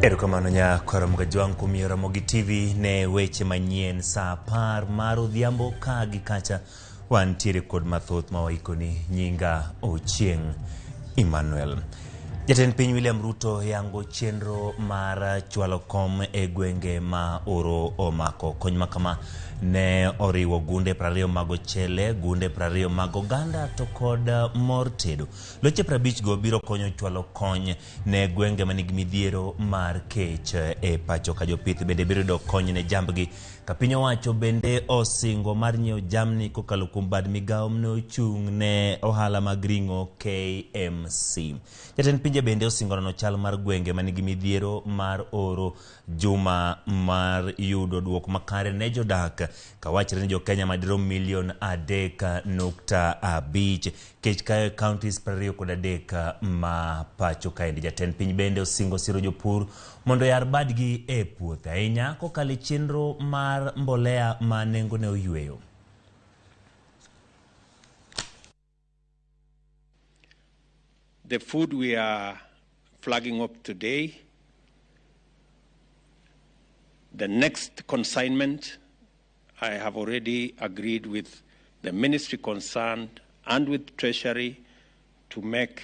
Erokamano nyakwar Mgajwang' kuom yiero Ramogi TV ne weche manyien saa 10 mar odhiambo ka gi kacha wantiere kod mathoth ma waikoni. Nyinga Ochieng' Emmanuel. Jatend piny William Ruto yango chenro mar chwalo kom e gwenge ma oro omako. Kony makama ne oriwo gunde 20 mag ochele, gunde 20 mag oganda to kod mor tedo. Loche 50 go biro konyo chwalo kony ne gwenge manigi midhiero mar kech e pacho ka. Jopith bende biro yudo kony ne jambgi. Ka piny owacho bende osingo mar nyiewo jamni kokalo kuom bad migawo mane ochung' ne ohala mag ring'o KMC. Jatend pinje bende osingo nono chal mar gwenge manigi midhiero mar oro juma mar yudo duoko makare ne jodak, kawachre ni jo-Kenya madirom milion 3.5 kech kayo e counties 23 ma pacho kaendi. Jatend piny bende osingo siro jopur mondo oyar badgi e puothe ahinya kokalo e chenro mar mbolea ma nengone oyweyo. The food we are flagging up today, the next consignment, I have already agreed with the ministry concerned and with Treasury to make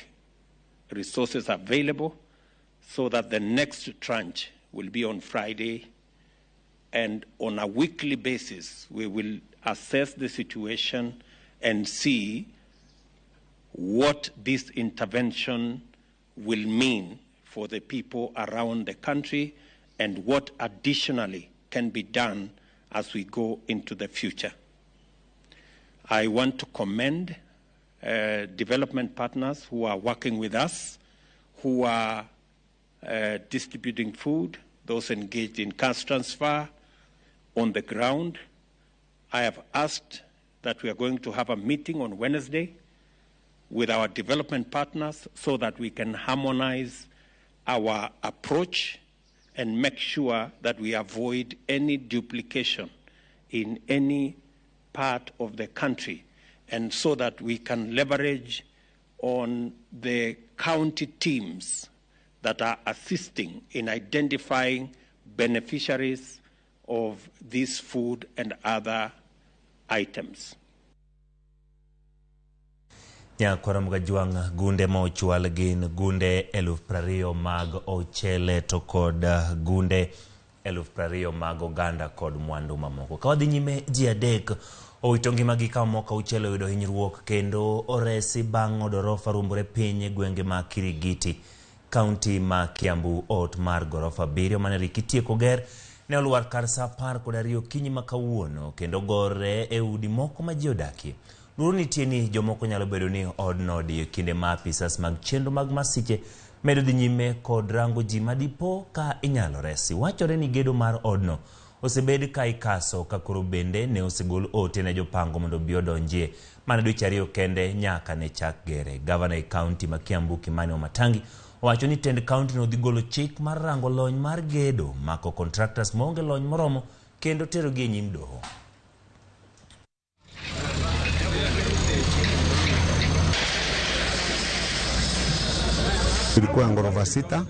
resources available so that the next tranche will be on Friday, and on a weekly basis we will assess the situation and see what this intervention will mean for the people around the country and what additionally can be done as we go into the future. I want to commend development partners who are working with us, who are distributing food, those engaged in cash transfer on the ground. I have asked that we are going to have a meeting on Wednesday with our development partners so that we can harmonize our approach and make sure that we avoid any duplication in any part of the country, and so that we can leverage on the county teams that are assisting in identifying beneficiaries of this food and other items. Nyakwar Mgajwang', gunde ma ochwal gin gunde 20,000 mag ochele to kod gunde 20,000 mag oganda kod mwandu mamoko. Ka wadhi nyime, ji 3 owito ngimagi ka moko 6 oyudo hinyruok kendo oresi bang' odorofa ruombore piny e gwenge ma Kirigiti, kaunti ma Kiambu. Ot mar gorofa 7 mane rik itieko ger ne olwar kar saa 12 okinyi ma kawuono kendo gore e udi moko ma ji odakie. Luoro nitie ni jomoko nyalo bedo ni odno odiyo kinde ma apisas mag chenro mag masiche medo dhi nyime kod rango ji madipo ka inyalo resi. Wachore ni gedo mar odno osebed ka ikaso ka koro bende ne osegol ote ne jopango mondo obi odonjie mana dweche 2 kende nyaka ne chak gere. Gavana e kaunti ma Kiambu Kimani Wamatangi owacho ni tend kaunti no dhi golo chik mar rango lony mar gedo, mako contractors maonge lony moromo kendo terogi e nyim doho. Ilikuwa ghorofa 6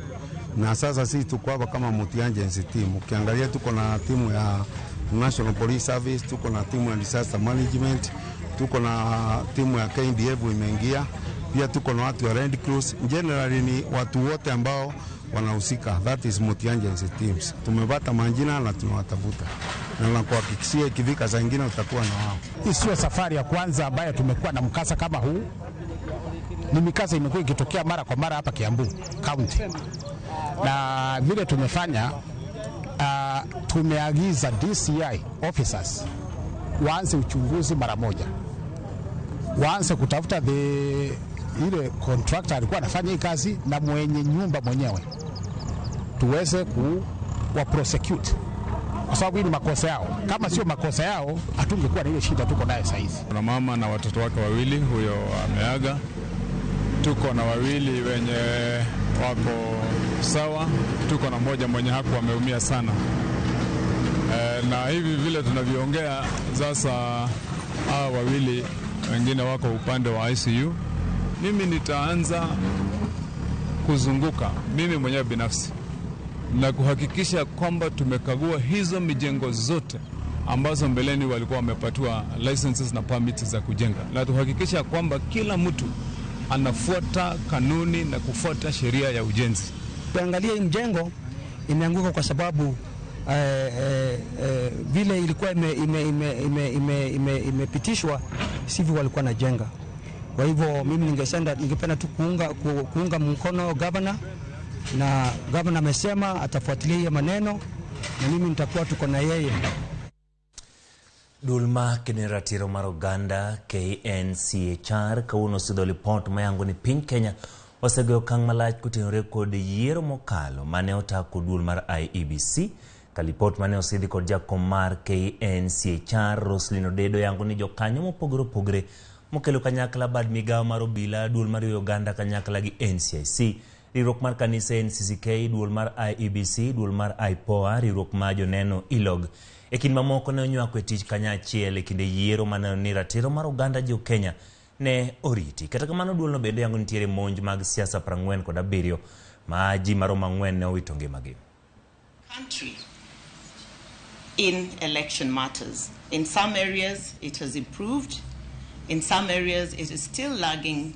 na sasa sisi tuko hapa kama multi-agency team. Ukiangalia tuko na timu ya National Police Service, tuko na timu ya disaster management, tuko na timu ya KDF imeingia, pia tuko na watu wa Red Cross. Generally ni watu wote ambao wanahusika, that is multi-agency teams. Tumepata majina na tunawatafuta, na nakuhakikishia ikifika saa nyingine utakuwa na wao. Hii sio safari ya kwanza ambayo tumekuwa na mkasa kama huu. Ni mikasa imekuwa ikitokea mara kwa mara hapa Kiambu County. Na vile tumefanya, tumeagiza DCI officers waanze uchunguzi mara moja. Waanze kutafuta ile contractor alikuwa anafanya hii kazi na mwenye nyumba mwenyewe, tuweze kuwa prosecute, kwa sababu hii ni makosa yao. Kama sio makosa yao hatungekuwa na ile shida tuko nayo sasa hivi. Kuna mama na watoto wake 2, huyo ameaga. Tuko na 2 wenye wako sawa, tuko na mmoja mwenye hakuwa ameumia sana. Na hivi vile tunavyoongea sasa, hao 2 wengine wako upande wa ICU. Mimi nitaanza kuzunguka mimi mwenyewe binafsi na kuhakikisha kwamba tumekagua hizo mijengo zote ambazo mbeleni walikuwa wamepatiwa licenses na permits za kujenga, na tuhakikisha kwamba kila mtu anafuata kanuni na kufuata sheria ya ujenzi. Tuangalie hii mjengo imeanguka kwa sababu vile ilikuwa imepitishwa sivyo walikuwa najenga. Kwa hivyo mimi ningependa tu kuunga mkono governor, na governor amesema atafuatilia hiyo maneno na mimi nitakuwa tuko na yeye. Duol ma kene ratiro mar oganda KNCHR kawuono osidho lipot mayango ni piny Kenya osegoyo okang' malach kotenore kod yiero mokalo mane otako duol mar IEBC. Ka lipot mane osidhi kod jakom mar KNCHR Roslyn Odedo yango ni jokanyo mopogore opogore mokelo kanyakla bad migawo mar obila, duol mar riwo oganda kanyakla gi NCIC, riwruok mar kanisa NCCK, duol mar IEBC, duol mar IPOA, riwruok mar joneno ILOG e kind mamoko ne onywako e tich kanyachiel e kinde yiero maneno ni ratiro mar oganda jo Kenya ne oriti. Kata kamano duolno bende yango nitiere monj mag siasa 47 ma ji maromo 4 ne owito ngimagi. Country in election matters. In some areas it has improved, in some areas it is still lagging,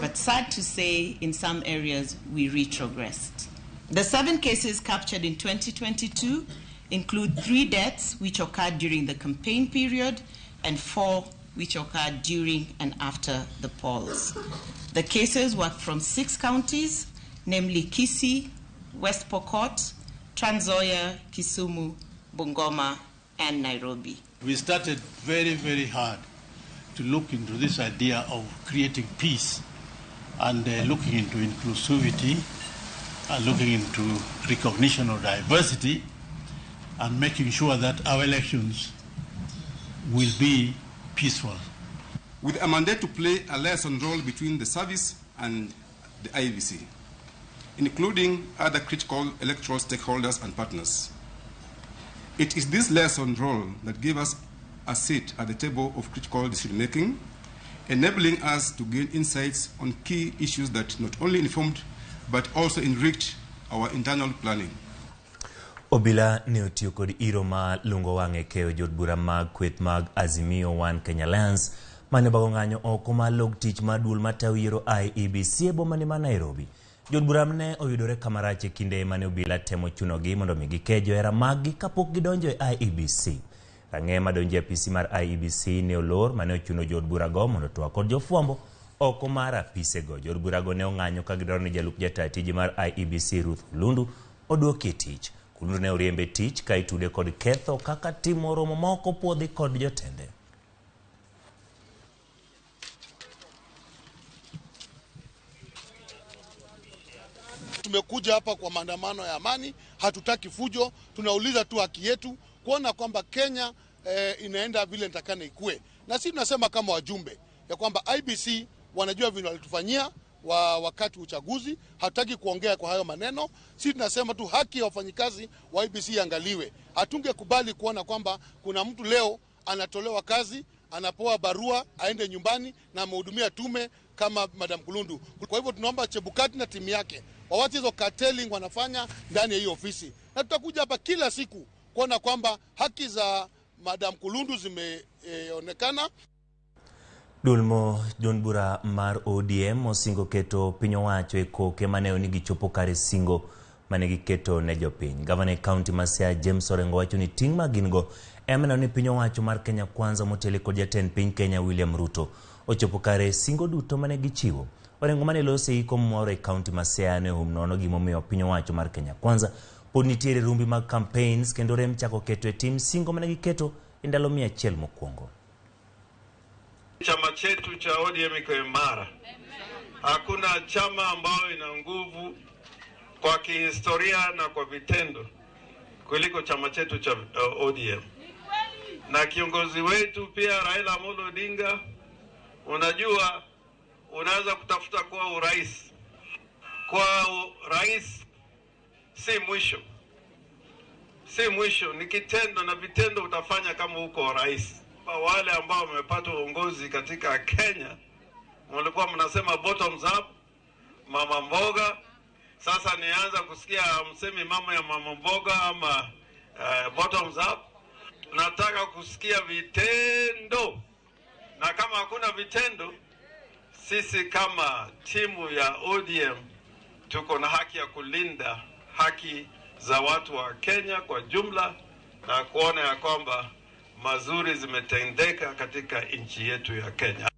but sad to say in some areas we retrogressed. The 7 cases captured in 2022 include 3 deaths which occurred during the campaign period and 4 which occurred during and after the polls. The cases were from 6 counties, namely Kisii, West Pokot, Trans Nzoia, Kisumu, Bungoma, and Nairobi. We started very, very hard to look into this idea of creating peace and looking into inclusivity and looking into recognition of diversity and making sure that our elections will be peaceful. With a mandate to play a liaison role between the service and the IEBC, including other critical electoral stakeholders and partners. It is this liaison role that gave us a seat at the table of critical decision-making, enabling us to gain insights on key issues that not only informed but also enriched our internal planning. Obila ne otiyo kod iro ma lungo wang' e keyo jood bura mag kweth mag Azimio One Kenya Alliance mane obago ng'anyo oko mar log tich mar duol matayo yiero IEBC e boma ma Nairobi. Jood bura ne oyudore kamarach e kinde mane obila temo chunogi mondo mi gike johera maggi kapok gidonjo e IEBC. Rang'e madonjo e apisi mar IEBC ne olor mane ochuno jood burago mondo twak kod jofwambo oko mar apisego. Jood burago ne ong'anyo ka gidwaro ni jalup jata tije mar IEBC Ruth Kulundu oduoki e tich. Kulundu ne oriembe tich ka itude kod ketho kaka timo romo moko puodhi kod jotende. Tumekuja hapa kwa maandamano ya amani, hatutaki fujo, tunauliza tu haki yetu, kuona kwamba Kenya inaenda vile nitakana ikue. Na sisi tunasema kama wajumbe ya kwamba IBC wanajua vile walitufanyia wakati uchaguzi, hatutaki kuongea kwa hayo maneno. Sisi tunasema tu haki ya wafanyikazi wa IBC iangaliwe. Hatungekubali kuona kwamba kuna mtu leo anatolewa kazi, anapewa barua aende nyumbani na amehudumia tume kama Madam Kulundu. Kwa hivyo tunaomba Chebukati na timu yake wawache hizo carteling wanafanya ndani ya hiyo ofisi. Na tutakuja hapa kila siku kuona kwamba haki za Madam Kulundu zimeonekana. Dulmo John Bura mar ODM osingo keto piny owacho e koke mane onigi chopo kare singo mane giketo ne jopiny. Gavana e kaunti ma Siaya James Orengo wacho ni ting' ma gin go ema neno ni piny owacho mar Kenya Kwanza motelo kod jatend piny Kenya William Ruto ochopo kare singo duto mane gichiwo. Orengo mane lose iko moro e kaunti ma Siaya ne ohum nono gimomiyo piny owacho mar Kenya Kwanza pod nitiere rumbi mag campaigns kendo rem chako keto e tim singo mane giketo e ndalo 100 mokwongo. Chama chetu cha ODM iko imara. Hakuna chama ambayo ina nguvu kwa kihistoria na kwa vitendo kuliko chama chetu cha ODM. Na kiongozi wetu pia Raila Amolo Odinga, unajua unaweza kutafuta kuwa urais. Kwa urais si mwisho. Si mwisho, ni kitendo na vitendo utafanya kama uko rais. Wale ambao wamepata uongozi katika Kenya walikuwa mnasema bottoms up, mama mboga. Sasa nianza kusikia msemi mama ya mama mboga ama bottoms up. Nataka kusikia vitendo, na kama hakuna vitendo, sisi kama timu ya ODM tuko na haki ya kulinda haki za watu wa Kenya kwa jumla na kuona ya kwamba mazuri zimetendeka katika nchi yetu ya Kenya.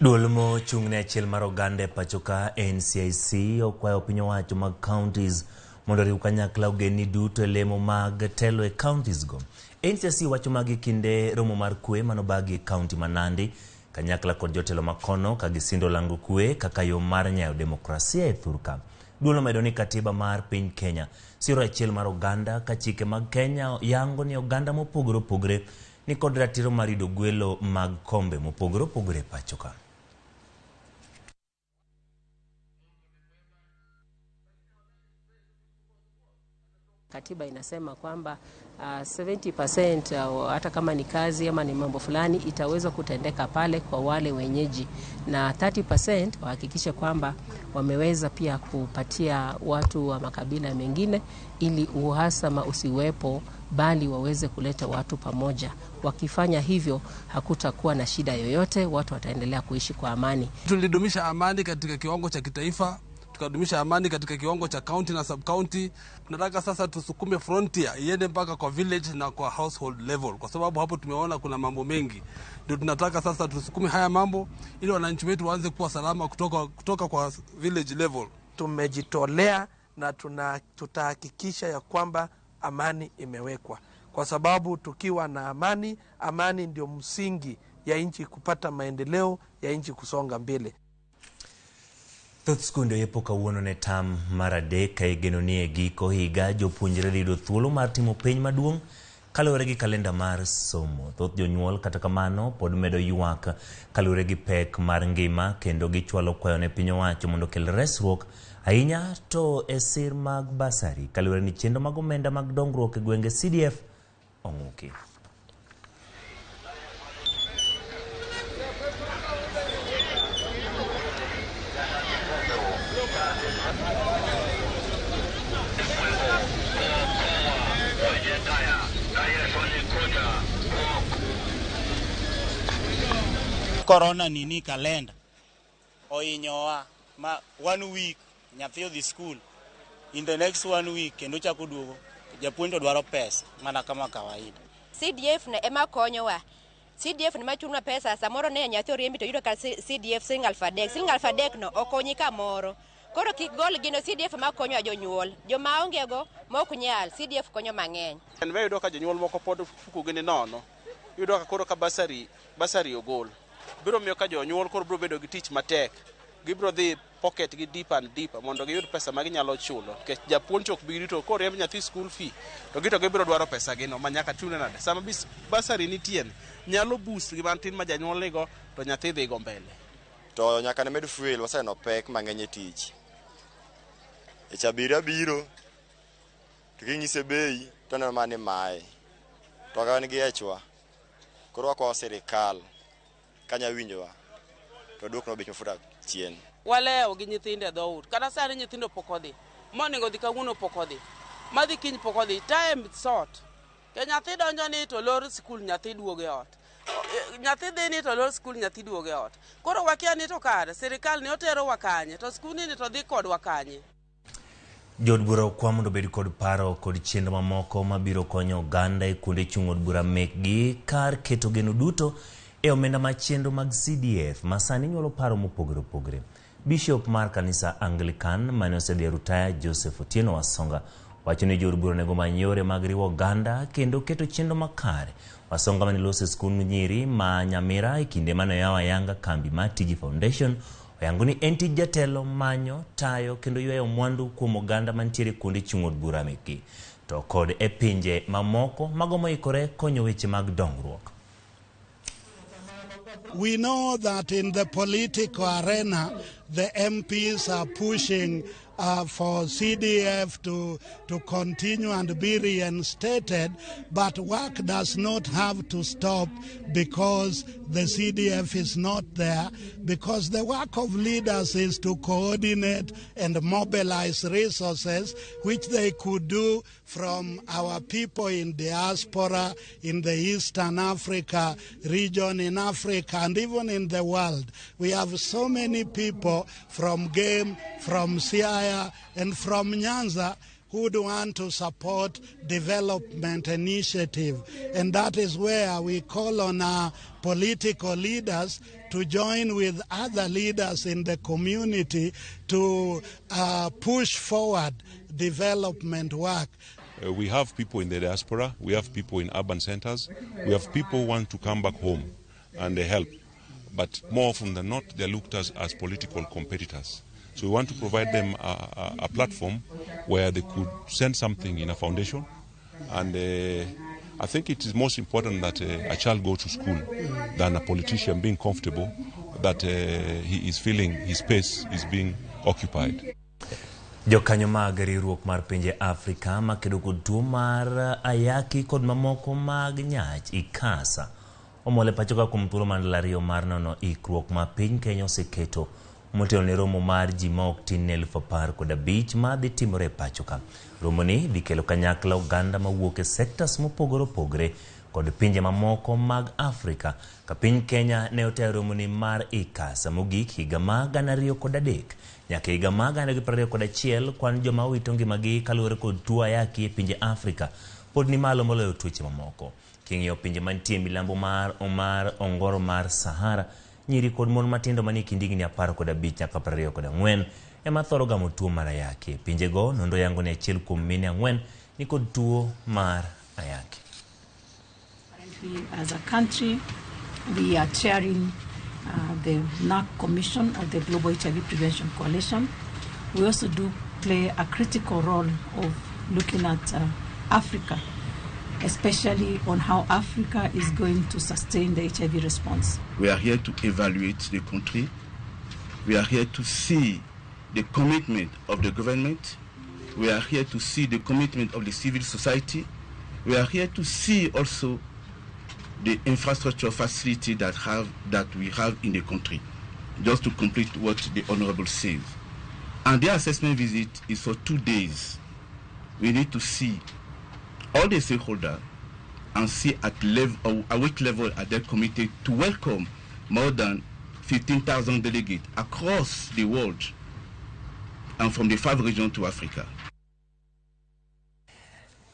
Duol mochung' ne achiel mar oganda e pacho ka NCIC okwayo piny owacho mag counties mondo oriw kanyakla ogendni duto e lemo mag telo e counties go. NCIC wacho magi kinde romo mar kwe manobagi e county ma Nandi kanyakla kod jotelo makono ka gisindo lango kwe kaka yo mar nyayo demokrasia e thurka. Duol omedo ni katiba mar piny Kenya siro achiel mar oganda ka chike mag Kenya yango ni oganda mopogore opogore ni kod ratiro mar yudo gwelo mag kombe mopogore opogore e pacho ka. Katiba inasema kwamba 70% hata kama ni kazi ama ni mambo fulani itaweza kutendeka pale kwa wale wenyeji, na 30% wahakikishe kwamba wameweza pia kupatia watu wa makabila mengine ili uhasama usiwepo, bali waweze kuleta watu pamoja. Wakifanya hivyo hakutakuwa na shida yoyote, watu wataendelea kuishi kwa amani. Tulidumisha amani katika kiwango cha kitaifa, tukadumisha amani katika kiwango cha county na sub county. Tunataka sasa tusukume frontier iende mpaka kwa village na kwa household level, kwa sababu hapo tumeona kuna mambo mengi. Ndio tunataka sasa tusukume haya mambo ili wananchi wetu waanze kuwa salama kutoka kwa village level. Tumejitolea na tutahakikisha ya kwamba amani imewekwa, kwa sababu tukiwa na amani, amani ndio msingi ya nchi kupata maendeleo, ya nchi kusonga mbele. Thoth skunde oyepo kawuono ne tam mar adek ka igeno ni e giko higa jopuonjre dhi yudo thuolo mar timo penj maduong' kaluwore gi kalenda mar somo. Thoth jonyuol kata kamano pod medo ywak kaluwore gi pek mar ngima kendo gichwalo kwayo ne piny owacho mondo okel resruok ahinya to e sir mag basari kaluwore ni chenro mag omenda mag dongruok e gwenge CDF ong'uki. Corona nini kalenda oinyowa ma 1 week nyathi odhi school, in the next 1 week kendo chako duogo japuonj to dwaro pesa mana kama kawaida. CDF ne ema konyowa. CDF ne machulwa pesa samoro ne nyathi oriembi to yudo ka CDF siling 3,000. Siling 3,000 no okonyi kamoro. Koro kik gol gino, CDF ma konyo jonyuol. Joma onge go mok nyal, CDF konyo mang'eny. En be yudo ka jonyuol moko pod fukugi ni nono. Yudo ka koro ka basari ogol. Biro miyo ka jonyuol koro biro bedo gi tich matek. Gibiro dhi pocket gi deeper and deeper mondo giyud pesa ma ginyalo chulo. Nikech japuonj ok bi rito koriemb nyathi school fee to gito gibiro dwaro pesa gino ma nyaka chule nade. Sama basari nitie nyalo boost gi matin ma janyuol nigo to nyathi dhigo mbele. To nyaka ne med fuel waseneno pek mang'eny e tich. E abiria biro to king'ise bei to oneno mana ni mae. To ka wan gi echwa koro wakwayo sirikal kanya winjowa to duoknwa bech mafuta chien. Walewo gi nyithindo e dhout, kata sani nyithindo pok odhi, monego dhi kawuono pok odhi, madhi kiny pok odhi, time short. Ke nyathi donjo ni to lor skul nyathi duogo e ot, nyathi dhi ni to lor skul nyathi duogo e ot. Koro wakia ni to kare sirikal ni oterowa kanye, to skul ni to dhi kodwa kanye. Jood bura okwa mondo obed kod paro kod chenro mamoko mabiro konyo oganda e kuonde chung' od bura mekgi kar keto geno duto e omenda mar chenro mag CDF ma sani nyuolo paro mopogore opogore. Bishop mar kanisa Anglican mane osedhi e rutaya Joseph Otieno Wasonga wacho ni jood bura onego omany yore mag riwo oganda kendo keto chenro makare. Wasonga mane loso e skund nyiri ma Nyamira e kinde mane oyawo ayanga kambi mar Tiji Foundation oyango ni en tij jatelo manyo, tayo kendo ywayo mwandu kuom oganda mantiere kuonde chung' od bura mekgi to kod e pinje mamoko mago moikore konyo weche mag dongruok. We know that in the political arena, the MPs are pushing for CDF to continue and be reinstated, but work does not have to stop because the CDF is not there, because the work of leaders is to coordinate and mobilize resources, which they could do from our people in diaspora, in the Eastern Africa region, in Africa, and even in the world. We have so many people from Game, from Siaya, and from Nyanza who would want to support development initiative. And that is where we call on our political leaders to join with other leaders in the community to push forward development work. We have people in the diaspora, we have people in urban centers, we have people who want to come back home and they help. But more often than not, they're looked at as political competitors. So we want to provide them a platform where they could send something in a foundation. And I think it is most important that a child go to school than a politician being comfortable that he is feeling his space is being occupied. Jokanyo mag riwruok mar pinje Afrika makedo kod tuo mar ayaki kod mamoko mag nyach ICASA omol e pacho ka kuom thuolo mar ndalo ariyo mar nono ikruok ma piny Kenya oseketo motelo ne romo mar ji ma ok tin ne 15,000 ma dhi timore e pacho ka. Romoni dhi kelo kanyakla oganda mawuok e sectors mopogore opogore kod pinje mamoko mag Afrika ka piny Kenya ne otayo romoni mar ICASA mogik higa mar 2003 nyaka higa mar 2021 kwan joma owito ngimagi kaluwore kod tuo ayaki e pinje Afrika pod ni malo moloyo tuoche mamoko. King'iyo pinje mantie milambo mar ongoro mar Sahara, nyiri kod mon matindo manie kind higni 15 nyaka 24 ema thoro gamo tuo mar ayaki. Pinjego nonro yango ni achiel kuom mine 4 ni kod tuo mar ayaki. Currently, as a country, we are chairing the NAC Commission of the Global HIV Prevention Coalition. We also do play a critical role of looking at Africa, especially on how Africa is going to sustain the HIV response. We are here to evaluate the country. We are here to see the commitment of the government. We are here to see the commitment of the civil society. We are here to see also the infrastructure facility that we have in the country, just to complete what the Honorable says. And the assessment visit is for 2 days. We need to see all the stakeholders and see at which level are they committed to welcome more than 15,000 delegates across the world and from the 5 regions to Africa.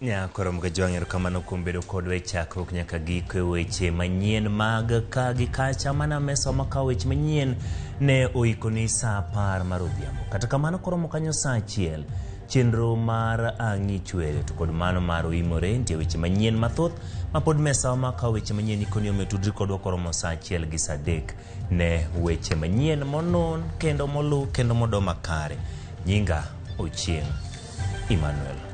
Nyakoro Mgajwang' erokamano kuom bedo kodwa e chakruok nyaka giko e weche manyien mag ka gi kacha mana mesa makawo weche manyien ne oikoni saa 10 mar odhiambo. Kata kamano koromo kanyo saa 1 chenro mar Ang'i Chwere to kod mano mar Oimore nitie weche manyien mathoth ma pod mesa makawo weche manyien ikoni omiyo tudri kodwa koromo saa 1 gi saa 3 ne weche manyien monon kendo molu kendo modo makare. Nyinga Ochieng' Emmanuel.